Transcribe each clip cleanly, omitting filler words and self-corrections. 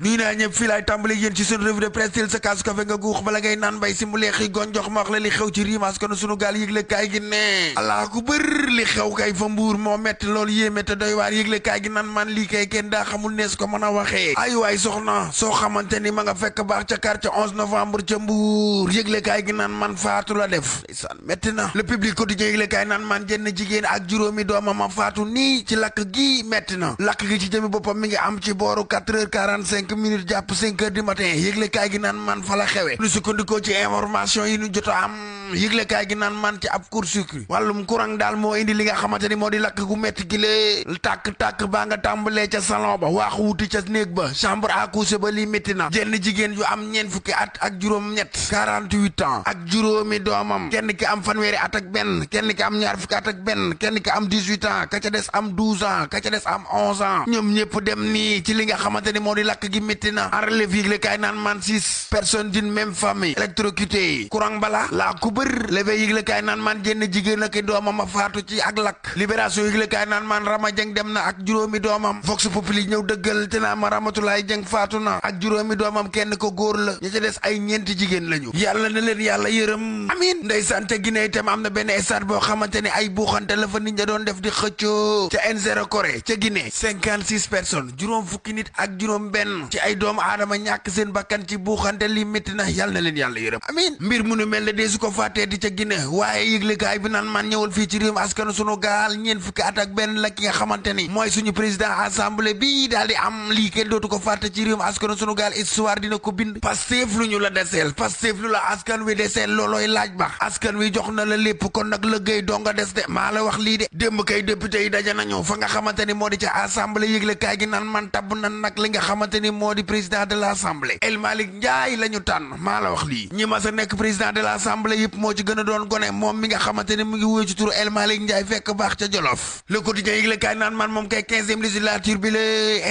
nuy naa ñëpp fii laay tàmbali yéen ci sunu revue de presse til sa kaasu kafe nga guux bala ngay naan mbay si mu leexi gon jox ma wax la li xew ci riimaas kon sunu gaal yëgle kaay gi ne allah ku bër li xew kay fa mbuur moo metti loolu yéeme te doy waar yëgle kaay gi naan man lii kay kenn daa xamul nees ko mën a waxee ay waay soxna soo xamante ni ma nga fekk baax ca quartier 11 novembre ca mbuur yëgle kaay gi naan man faatu la def ndeysaan metti na le public quotidien yëgle kaay naan man jenn jigéen ak juróomi doomam a faatu nii ci lakk gi metti na lakk gi ci jëmi boppam mi ngi am ci booru 4h45 minutes jàpp 5h du matin yëgle kaay gi naan man fa la xewe lu sukkandikoo ci information yi ñu jot a am yëgle kaay gi naan man ci ab court-circuit wàllum courant daal moo indi li nga xamante ni moo di lakk gu metti gi lee tàkk-tàkk baa nga tàmbalee ca salon ba waaxu wuti ca néeg ba chambre à coucher ba lii métti na jenn jigéen yu am ñeent fukki at ak juróom ñett 48 ans ak juróomi doomam kenn ki am fanweeri at ak benn kenn ki am ñaar fukki at ak benn kenn ki am 18 ans ka ca des am 12 ans ka ca des am 11 ans ñoom ñëpp dem nii ci li nga xamante ni moo di lakk gi métti na en relève yëgle kaay naan man 6 personnes d'une même famille électrocutées courant bala laa ku bër levé yëgle kaay naan man jenn jigéen ak doomam a faatu ci ak lakk libération yëgle kaay naan man Rama Jeng dem na ak juróomi doomam Vox Populi ñëw dëggal te naa ma Ramatulaay Jeng faatu na ak juróomi doomam kenn ko góor la ña ca des ay ñeenti jigéen lañu yàlla na leen yàlla yërëm amiin ndeysaan te Guinée itam am na benn stade boo xamante ni ay buuxante la fa nit ña doon def di xëccoo ca N0 Corée ca Guinée 56 personnes juróom fukki nit ak juróom benn ci ay doomu aadama ñàkk seen bakkan ci buuxante li métti na yàlla na leen yàlla yërëm amiin mbir mu nu mel ne dee su ko fàttee di ca Guinée waaye yëglekaay bi naan man ñëwal fii ci réewum askanu sunu gaal ñeent fukki at ak benn la ki nga xamante ni mooy suñu président assemblée bi daal di am lii kenn dootu ko fàtte ci réewum askanu sunu gaal histoire dina ko bind Pastef lu ñu la deseel Pastef lu la askan wi deseel loolooy laaj ba askan wi jox na la lépp kon nag lëggéey donga des de maa la wax lii de démb kay député yi daje nañu fa nga xamante ni moo di ca assemblée yëglekaay gi naan man tabb na nag li nga xamante ni moo di président de l'assemblée El Malick Ndiaye la ñu tànn maa la wax lii ñi ma sa nekk président de l'assemblée yëpp moo ci gën a doon gone moom mi nga xamante ni mu ngi wóy ci turu El Malick Ndiaye fekk baax ca Jolof le quotidien yëglekaay naan man moom kay 15e législature bi la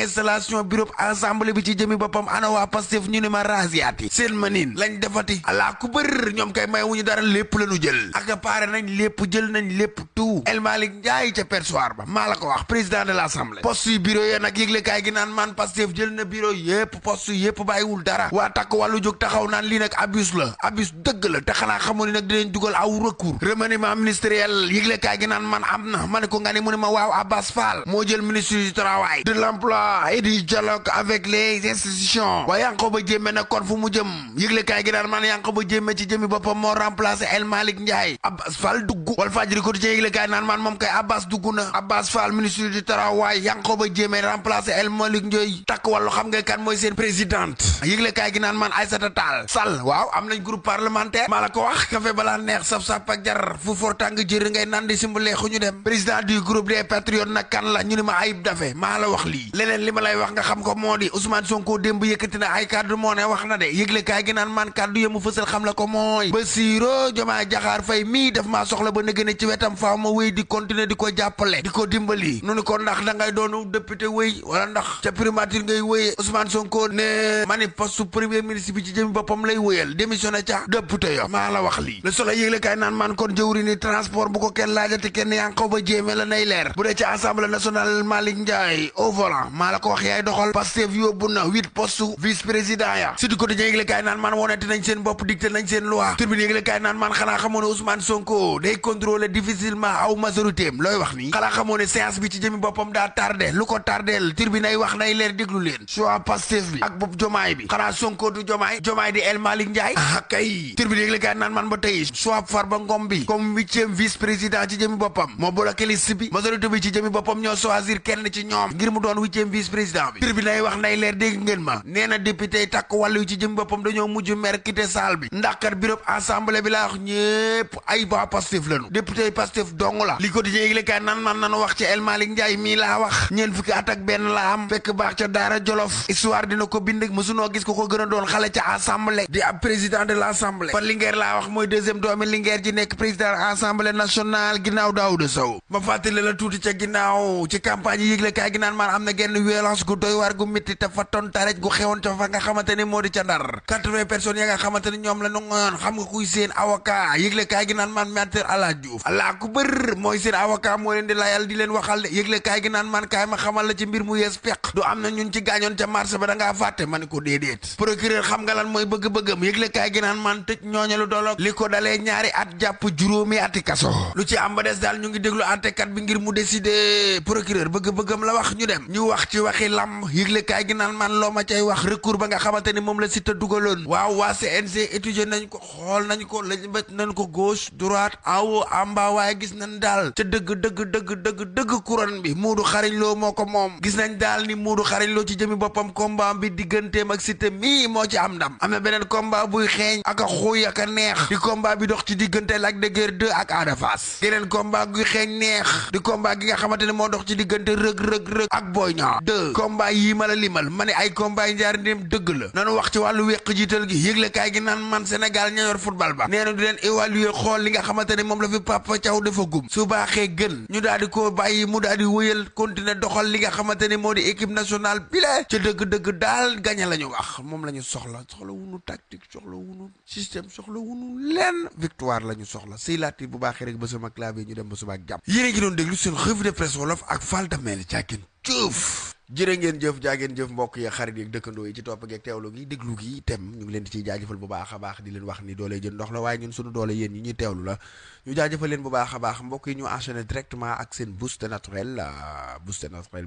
installation bureau assemblée bi ci jëmi boppam ana waa Pastef ñu ni ma rasiati seen manin lañ defati alaa ku bër ñoom kay may wuñu dara lépp la ñu jël ak pare nañ lépp jël nañ lépp tout El Malick Ndiaye ca perchoir ba maa la ko wax président de l'assemblée poste yu bureau ya nag yëglekaay gi naan man Pastef jël na bureau yépp poste yépp bàyyiwul dara waa takk wàllu jóg taxaw naan lii nag abus la abus dëgg la te xanaa xamoo ni nag dinañ dugal aw recours remaniement ministériel yëglekaay gi naan man am na ma ne ko nga ne mu ne ma waaw Abbas Fall moo jël ministre du travail de l'emploi et du dialogue avec les institutions waaye Yankhoba Diémé nag kon fu mu jëm yëglekaay gi naan man Yankhoba Diémé ci jëmi boppam moo remplacé El Malick Ndiaye Abbas Fall dugg Walfadjri quotidien yëglekaay naan man moom kay Abbas dugg na Abbas Fall ministre du travail Yankhoba Diémé remplacé El Malick Ndiaye takk wàllu xam nga kan mooy seen présidente yëglekaay gi naan man Aïssata Tall Sall waaw am nañ groupe parlementaire maa la ko wax café balaa neex saf-saf ak jar fu for tàng jër ngay naan di simbalee xu ñu dem président du groupe des patriotes nag kan la ñu ni ma Ayib Daffé maa la wax lii leneen li ma lay wax nga xam ko moo di Ousmane Sonko démb yëkkati na ay kàddu moo ne wax na de yëglekaay gi naan man kàddu yemu fësal xam la ko mooy Bassirou Diomaye Diakhar Faye mii daf maa soxla ba nëgëne ci wetam faaw ma wéy di continuer di ko jàppale di ko dimbali nu ni ko ndax da ngay doonu député wéy wala ndax ca primature ngay wéyee Ousmane Sonko ne mani poste premier ministre bi ci jëmi boppam lay wéyal démissionné ca député yo maa la wax lii Le Soleil yëglekaay naan man kon jëwri ni transport bu ko kenn laajati kenn Yankhoba Diémé la nay leer bu dee ci assemblée nationale Malick Ndiaye au volant maa la ko wax yaay doxal Pastef yóbbu na 8 poste vice président ya Sud Quotidien yëglekaay naan man wonete nañ seen bopp dicté nañ seen loi Tribune yëglekaay naan man xanaa xamoo ne Ousmane Sonko day contrôler difficilement aw majorité am looy wax nii xanaa xamoo ne séance bi ci jëmi boppam daa tardé lu ko tardeel Tribune ay wax nay leer déglu leen choix Pastef bi ak bopp Diomaye bi xanaa Sonko du Diomaye di El Malick Ndiaye ah kay Tribune yëglekaay naan man ba tey choix Farba Ngom bi comme 8e vice président ci jëmi boppam moo bloqué liste bi majorité bi ci jëmi boppam ñoo choisir kenn ci ñoom ngir mu doon 8e vice président bi Tribune ay wax nay leer dégg ngeen ma nee na député yi takk wàllu ci jëmi boppam dañoo mujj mer quitté salle bi ndax kat bureau assemblée bi laa wax ñépp ay ba Pastef lañu député yi Pastef dong la li ko di yëglekaay nan man nanu wax ci El Malick Ndiaye mii laa wax ñeent fukki at ak benn la am fekk baax ca Daara Jolof histoire dina ko bind mësunoo gis ko ko gën a doon xale ca assemblée di ab président de l'assemblée fa Linguère laa wax mooy deuxième doomi Linguère ji nekk président assemblée nationale ginnaaw Daouda Sow ma fàttali la tuuti ca ginnaaw ci campagne yi yëgle kaay gi naan maan am na genn violence gu doy waar gu métti te fa ton tarej gu xewoon ca fa nga xamante ni moo di ca Ndar 80 personnes ya nga xamante ni ñoom la nu ngoon xam nga kuy seen avocat yëgle kaay gi naan maan maître Alla Diouf Allah ku bër mooy seen avocat moo leen di layal di leen waxal de yëgle kaay gi naan maan kaay ma xamal la ci mbir mu yees peq du am na ñun ci gaañoon ca marché ba da ngaa fàtte ma ni ko déedéet procureur xam nga lan mooy bëgg-bëggam yëgle kaay gi naan maan tëj ñooñalu doloog li ko dalee ñaari at jàpp juróomi ati kaso lu ci am ba des daal ñu ngi déglu àttekat bi ngir mu décider procureur bëgg-bëggam la wax ñu dem ñu wax ci waxi lam yëgle kaay gi naan man loo ma cay wax recours ba nga xamante ni moom la Siteu dugaloon waaw waa CNG étudier nañ ko xool nañ ko lañ bët nañ ko gauche droite en haut en bas waaye gis nañ daal ca dëgg couronne bi Modou Xarañ Lo moo ko moom gis nañ daal ni Modou Xarañ Lo ci jëmi boppam combat bi digganteem ak Siteu mii moo ci am ndam am na beneen combat buy xeeñ ak a xuuy ak a neex di combat bi dox ci diggante Lac de Guiers 2 ak Ada Fass geneen combat guy xeeñ neex di combat gi nga xamante ne moo dox ci diggante rëg ak Boy Niang 2 combat yii ma la limal ma ne ay combat yi njaari ndéem dëgg la nanu wax ci wàllu wéq jiital gi yëgle kaay gi naan man Sénégal ña yor football ba nee na di leen évaluer xool li nga xamante ne moom la fi Papa Thiaw dafa gum su baaxee gën ñu daal di ko bàyyi mu daal di wëyal continuer doxal li nga xamante ne moo di équipe nationale bi la ca dëgg daal gañe la ñu wax moom la ñu soxla wunu tactique soxla wunu système soxla wunu lenn victoire la ñu soxla sëy laati bu baaxee rek ba sama clavier ñu dem ba suba ak jàmm yéen ngi doon déglu seen revue de presse wolof ak Fall Damel càggeen jëf jërë ngeen jëf jaageen jëf mbokk yi xarit yi dëkkandoo yi ci topp geeg teewlu gi déglu gi tem ñu ngi leen di ciy jaajëfal bu baax a baax di leen wax ni doole jën ndox la waaye ñun suñu doole yéen ñi ñuy teewlu la ñu jaajëfal leen bu baax a baax mbokk yi ñu enchaîné directement ak seen booster naturel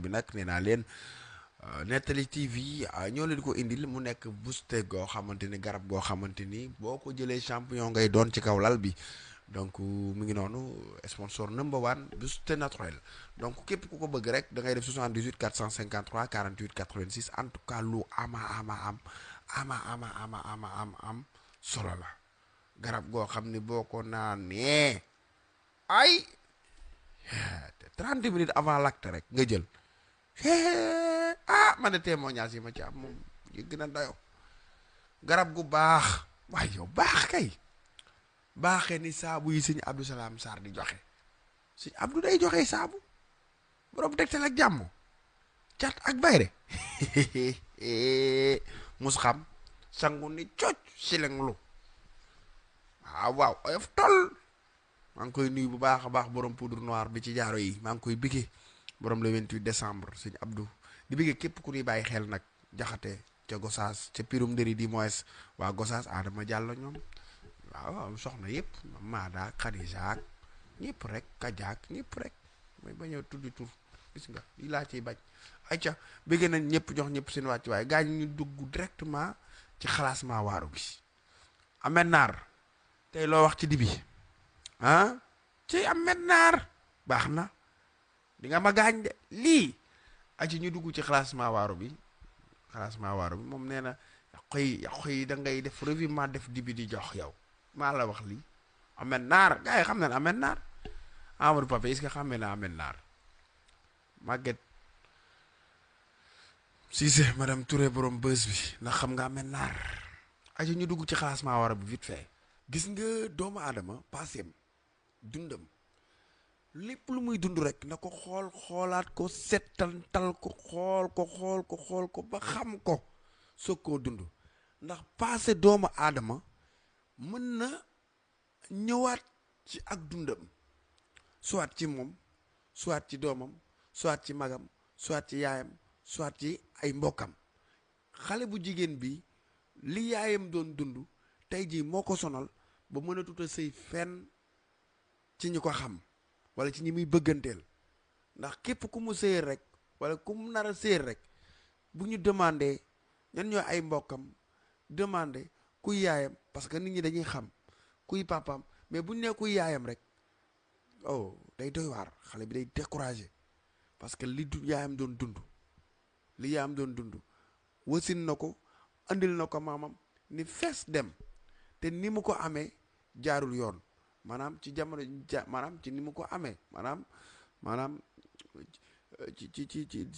bi nag nee naa leen Nettali TV ñoo leen ko indil mu nekk booster goo xamante ni garab goo xamante ni boo ko jëlee champion ngay doon ci kaw lal bi donc mu ngi noonu sponsor number one booster naturel donc képp ku ko bëgg rek da ngay def 78 453 48 86 en tout cas lu am solo la garab goo xam ni boo ko naanee ay 30 minutes avant l'acte rek nga jël man de témoignage yi ma ci am moom yëgg na dayo garab gu baax waaye yow baax kay baaxee ni saabu yi sëñ Abdou Salam Sarr di joxe sëñ Abdou day joxe saabu borom tegtal ak jàmm cat ak bayre mus xam sangu ni cooc sileng lu waaw oyof tol maa ngi koy nuyu bu baax a baax borom poudre noire bi ci jaaro yi maa ngi koy bigee borom le 28 décembre sëñ Abdou di bigee képp ku ñuy bàyyi xel nag jaxate ca Gosaas ca pirum ndëri di moins waa Gosaas Adama Diallo ñoom waaw soxna yëpp Maada Khadija ñëpp rek Kajaak ñëpp rek may bañ a tuddi tur gis nga li laa ciy bañ ayca bëgg nañ ñëpp jox ñëpp seen wàcc waaye gaa ñu dugg directement ci xalaasmaa waaru bi Ahmed Naar tey loo wax ci dibi ci Ahmed Naar baax na di nga ma gaañ de lii aci ñu dugg ci xalaasmaa waaru bi moom nee na yàqu yi da ngay def revirement def dibi di jox yow maa la wax lii Ahmed Naar gars yi xam nañ Ahmed Naar Amadou Pape est-ce que xamee na Ahmed Naar Maguette Cissé madame Touré borom bës bi ndax xam nga Ahmed Naar aji ñu dugg ci xalaasmaa waaru bi vite fait gis nga doomu aadama passeem dundam lépp lu muy dund rek na ko xoolaat ko settantal ko xool ko ba xam ko soog koo dund ndax passé doomu aadama mën na ñëwaat ci ak dundam soit ci moom soit ci doomam soit ci magam soit ci yaayam soit ci ay mbokkam xale bu jigéen bi li yaayam doon dund tey jii moo ko sonal ba mën a tuta sëy fenn ci ñi ko xam wala ci ñi muy bëgganteel ndax képp ku mu sëyal rek wala ku mu nar a sëyal rek bu ñu demandé ñan ñoo ay mbokkam demandé kuy yaayam parce que nit ñi dañuy xam kuy papaam mais bu ñu nee kuy yaayam rek oh day doy waar xale bi day découragé parce que li yaayam doon dund wasin na ko andil na ko maamam ni fees dem te ni mu ko amee jaarul yoon maanaam ci jamono maanaam ci ni mu ko amee maanaam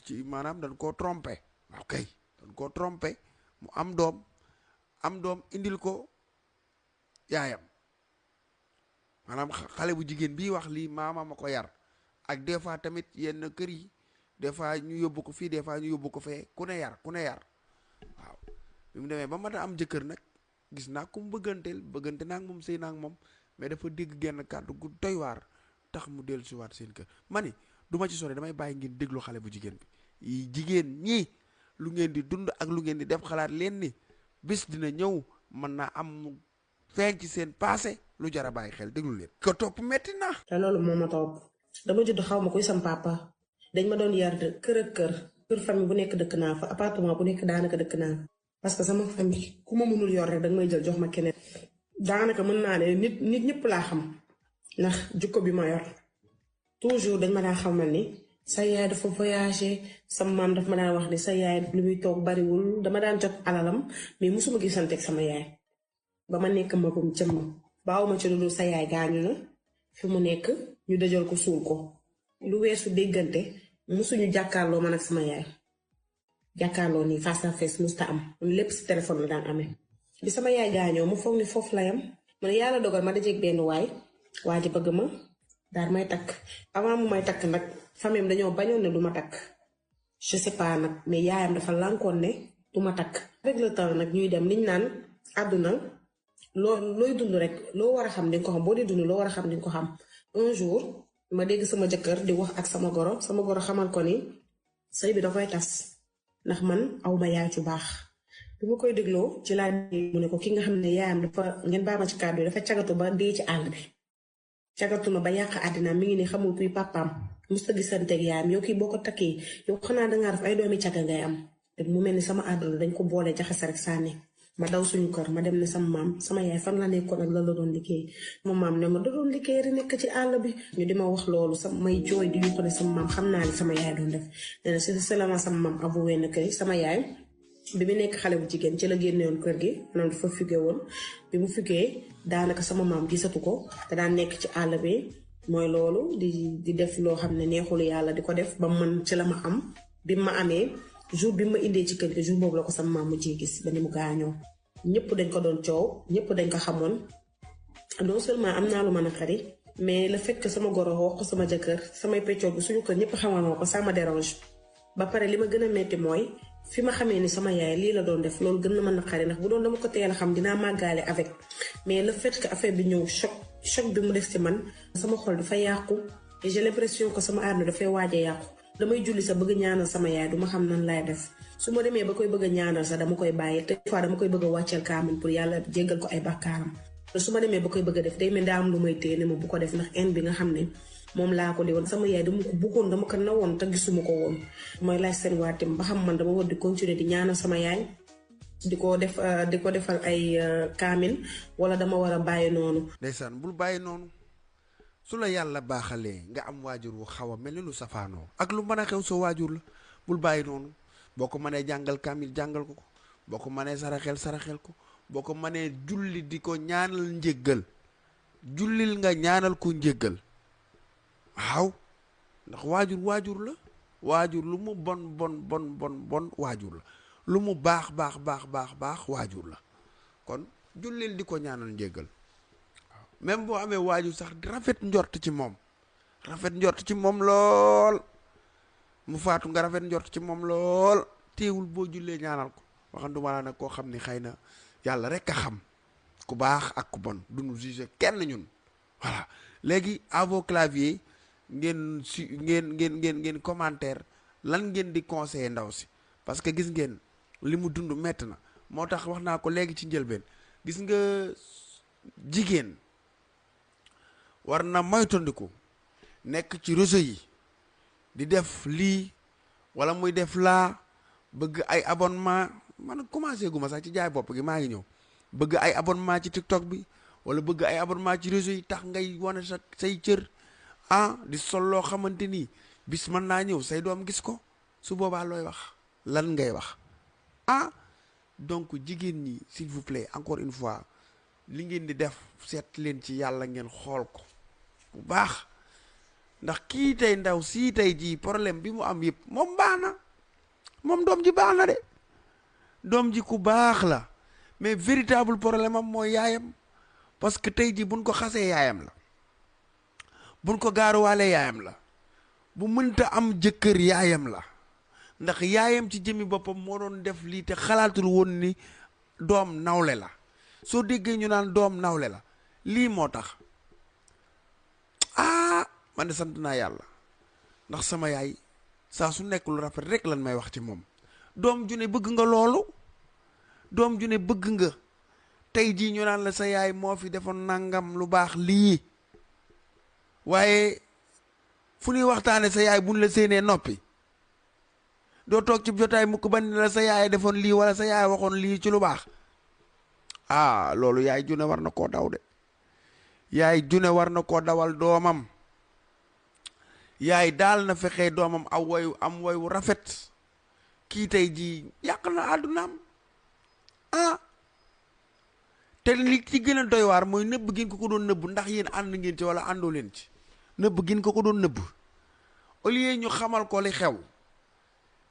ci maanaam dañ koo trompé waaw kay dañ koo trompé mu am doom indil ko yaayam maanaam xale bu jigéen bii wax lii maama ma ko yar ak des fois tamit yenn kër yi des fois ñu yóbbu ko fii des fois ñu yóbbu ko fee ku ne yar waaw bi mu demee ba mën a am jëkkër nag gis naa ku mu bëggante naa ak moom sëy naa ak moom mais dafa dégg genn kàddu gu doy waar tax mu dellu si waat seen kër ma ni du ma ci sore damay bàyyi ngeen déglu xale bu jigéen bi jigéen ñi lu ngeen di dund ak lu ngeen di def xalaat leen ni bis dina ñëw mën naa am feeñ ci seen passé lu jar a bàyyi xel déglu leen ko topp metti na te loolu moo ma topp dama judd xaw ma kuy sam papa dañ ma doon yar kër ak kër famille bu nekk dëkk naa fa appartement bu nekk daanaka dëkk naa parce que sama famille ku ma mënul yor rek danga may jël jox ma keneen daanaka mën naa ne nit ñëpp laa xam ndax jukko bi ma yor toujours dañ ma daan xamal ni sa yaay dafa voyagé sama maam daf ma daan wax ni sa yaay li muy toog bariwul dama daan jot alalam mais musuma gisanteeg sama yaay ba ma nekk magum jëmm baaw ma ci lu dul sa yaay gaañu na fi mu nekk ñu dëjal ko suul ko lu weesu déggante musuñu jàkkaarloo man ak sama yaay jàkkaarloo nii face à face musta am lépp si téléphone la daan amee bi sama yaay gaañoo mu foog ni foofu la yam man yàlla dogal ma dajeeg benn waa ji bëgg ma daal may takk avant mu may takk nag famille dañoo bañoon ne du ma takk je sais pas nag mais yaayam dafa lànkoon ne du ma takk avec le temps nag ñuy dem liñ naan àdduna looy dund rek loo war a xam di nga ko xam boo dee dund loo war a xam di nga ko xam un jour ma dégg sama jëkkër di wax ak sama goro xamal ko ni sëy bi da koy tas ndax man aw ma yaay cu baax bi ma koy dégloo ci laa mu ne ko ki nga xam ne yaayam dafa ngeen baama ci kàddu yi dafa cagatu ba dee ci àll bi cagatu na ba yàq àddina mi ngi ni xamul kuy papaam musta gisanteeg yaayam yow kii boo ko takkee yow xanaa dangaa def ay doomi caga ngay am te mu mel ni sama àdduna dañ ko boole jaxase rek sànni ma daw suñu kër ma dem ne sama maam sama yaay fan la nekkoon ak la doon liggéey sama maam ne ma da doon liggéey rek nekk ci àll bi ñu di ma wax loolu sama may jooy di ñu ko ne sama maam xam naa li sama yaay doon def nee na c'est la ma sama maam avoué na kër sama yaay bi mu nekk xale bu jigéen ci la génnewoon kër gi maanaam dafa fuggee woon bi mu fuggee daanaka sama maam gisatu ko te daan nekk ci àll bi mooy loolu di def loo xam ne neexul yàlla di ko def ba man ci la ma am bi ma amee jour bi ma indee ci kër gi jour boobu la ko sama maam mujjee gis ba ni mu gaañoo ñëpp dañ ko doon coow ñëpp dañ ko xamoon non seulement am naa lu mën a xari mais le fait que sama goro wax ko sama jëkkër samay peccoo bi suñu kër ñëpp xamal ma ko ça me dérange ba pare li ma gën a metti mooy fi ma xamee ni sama yaay lii la doon def loolu gën na mën a xari ndax bu doon dama ko teel a xam dinaa màggaale avec mais le fait que affaire bi ñëw choc bi mu def ci man sama xol dafa yàqu et j'ai l'impression que sama àdduna dafay waaj a yàqu damay julli sa bëgg ñaanal sama yaay duma xam nan lay def su ma demee ba koy bëgg a ñaanal sax dama koy bàyyi te fois dama koy bëgg a wàcceel kaamil pour yàlla jéggal ko ay bàkkaaram su ma demee ba koy bëgg a def day mel daa am lu may téye ne ma bu ko def ndax en bi nga xam ne moom laa ko di woon sama yaay dama ko bëggoon dama ko nawoon te gisuma ko woon mooy laaj seen waatim ba xam man dama war di continuer di ñaanal sama yaay di ko defal ay kaamil wala dama war a bàyyi noonu. ndeysaan bul bàyyi noonu su la yàlla baaxalee nga am waajur wu xaw a mel ni lu safaanoo ak lu mën a xew sa waajur la bul bàyyi noonu boo ko mënee jàngal kaamil jàngal ko boo ko mënee saraxel ko boo ko mënee julli di ko ñaanal njéggal jullil nga ñaanal ko njéggal waaw ndax waajur la waajur lu mu bon waajur la lu mu baax waajur la kon jullil di ko ñaanal njéggal waaw même boo amee waajur sax rafet njort ci moom lool mu faatu nga rafet njort ci moom lool teewul boo jullee ñaanal ko waxanduma la nag koo xam ni xëy na yàlla rek a xam ku baax ak ku bon du ñu juger kenn ñun voilà léegi à vos claviers ngeen commentaire lan ngeen di conseiller ndaw si parce que gis ngeen li mu dund metti na moo tax wax naa ko léegi ci njëlbeen gis nga jigéen war na moytandiku nekk ci réseau yi di def lii wala muy def laa bëgg ay abonnement man commencé gu ma sax ci jaay bopp gi maa ngi ñëw bëgg ay abonnement ci TikTok bi wala bëgg ay abonnement ci réseau yi tax ngay wane say cër di sol loo xamante ni bis mën naa ñëw say doom gis ko su boobaa looy wax lan ngay wax donc jigéen ñi s'il vous plaît encore une fois li ngeen di def seet leen ci yàlla ngeen xool ko bu baax ndax kii tey ndaw sii tey jii problème bi mu am yëpp moom baax na moom doom ji baax na de doom ji ku baax la mais véritable problème am mooy yaayam parce que tey jii buñ ko xasee yaayam la buñ ko gaaruwaale yaayam la, bu mënta am jëkkër yaayam la, ndax yaayam ci jëmmi boppam moo doon def lii te xalaatul woon ni doom nawle la. soo déggee ñu naan doom nawle la lii moo tax man de sant naa yàlla ndax sama yaay saa su nekk lu rafet rek lan may wax ci moom. doom ju ne bëgg nga loolu, doom ju ne bëgg nga tey jii ñu naan la sa yaay moo fi defoon nangam lu baax lii, waaye fu ñuy waxtaane sa yaay buñ la séenee noppi. doo toog ci jotaay mukk ba ni la sa yaay defoon lii wala sa yaay waxoon lii ci lu baax. loolu yaay june war na koo daw de. yaay june war na koo dawal doomam. yaay daal na fexe doomam am woyu rafet. kii tey jii yàq na àddunaam. te li ci gën a doy waar mooy nëbb gin ko doon nëbb, ndax yéen ànd ngeen ci wala àndoo leen ci. nëbb gin ko doon nëbb au lieu ñu xamal ko li xew.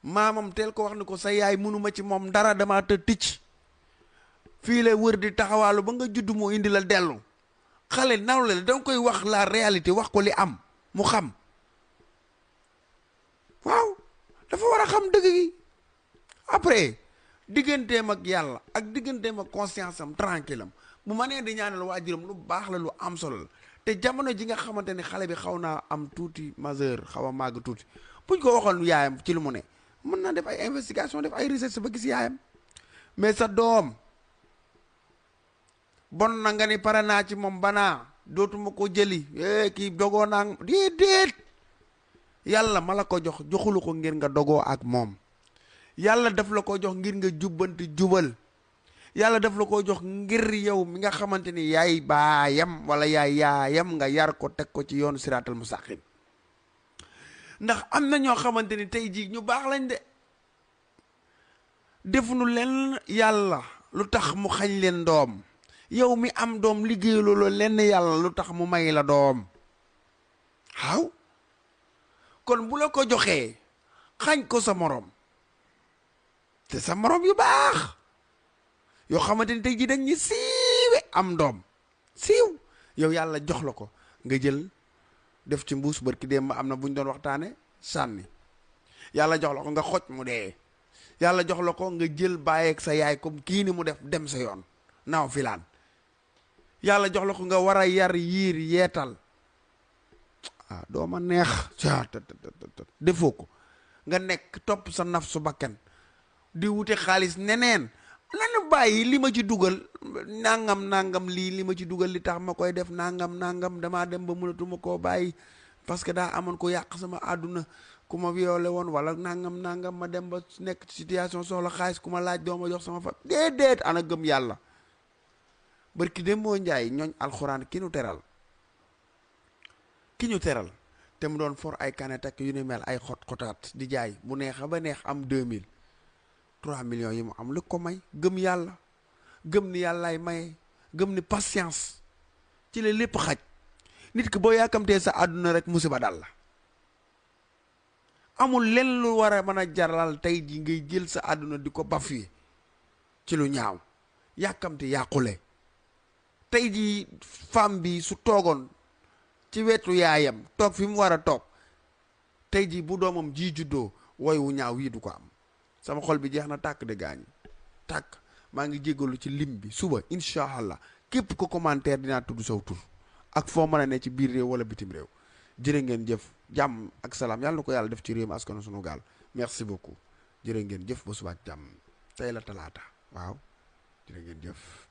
maamam teel ko wax ni ko sa yaay mënuma ci moom dara, dama të ticc fii la wër di taxawaalu ba nga judd moo indi la dellu. xale nawle la danga koy wax la réalité, wax ko li am mu xam. waaw dafa war a xam dëgg gi. après digganteem ak yàlla ak digganteem ak conscience am tranquille am bu ma nee di ñaanal waajuram lu baax la, lu am solo la. te jamono ji nga xamante ne xale bi xaw naa am tuuti majeur, xaw a màgg tuuti, buñ ko waxoon yaayam ci lu mu ne mën naa def ay investigation, def ay recherche ba gis yaayam. mais sa doom bon na nga ni pare naa ci moom banaa dootuma ko jëli kii dogoo naa déedéet. yàlla ma la ko joxulu ko ngir nga dogoo ak moom. yàlla daf la ko jox ngir nga jubbanti jubal. yàlla daf la ko jox ngir yow mi nga xamante ni yaay baayam wala yaayam nga yar ko teg ko ci yoonu siraatal mustaqim. ndax am na ñoo xamante ni tey jii ñu baax lañ de, defuñu leen yàlla lu tax mu xañ leen doom. yow mi am doom liggéey loolu lenn yàlla lu tax mu may la doom. waaw kon bu la ko joxee xañ ko sa morom, te sa morom yu baax yoo xamante ni tey jii dañ ñu siiwe am doom siiw, yow yàlla jox la ko nga jël def ci mbuus. barki démb am na bu ñu doon waxtaane sànni. yàlla jox la ko nga xoj mu dee. yàlla jox la ko nga jël bàyyeeg sa yaay comme kii ni mu def dem sa yoon naaw filaan. yàlla jox la ko nga war a yar yiir yeetal. dooma neex defoo ko, nga nekk topp sa naf su bakkan di wute xaalis neneen. lanu bàyyi li ma ci dugal nangam li ma ci dugal li tax ma koy def nangam damaa dem ba mënatuma koo bàyyi parce que daa amoon ko yàq sama àdduna, ku ma violé woon wala nangam ma dem ba nekk ci situation soxla xaalis, ku ma laaj doo ma jox sama fa. déedéet, ana gëm yàlla. barki dem moo njaay ñooñ alxuraan ki ñu teral te mu doon for ay kanet ak yu ni mel, ay xotaat di jaay bu neexa ba neex am 2000 3 millions yi mu am lu ko may gëm yàlla, gëm ni yàllaay maye, gëm ni patience ci la lépp xaj. nit ki boo yàkkamtee sa àdduna rek musiba dal la. amul lenn lu war a mën a jaral tey ji ngay jël sa àdduna di ko bafoué ci lu ñaaw. yàkkamte yàqule. tey ji femme bi su toogoon ci wetu yaayam toog fi mu war a toog, tey ji bu doomam ji juddoo woy wu ñaaw wii du ko am. sama xol bi jeex na tàkk de gaañ tàkk. maa ngi jéggalu ci lim bi. suba incha allah képp ko commentaire dinaa tudd saw tur ak foo mën a ne ci biir réew wala bitim réew. jërë ngeen jëf, jàmm ak salaam yàlla na ko yàlla def ci réew mi askanu sunu gaal. merci beaucoup. jërë ngeen jëf ba suba ak jàmm. tey la talaata waaw jërë ngeen jëf.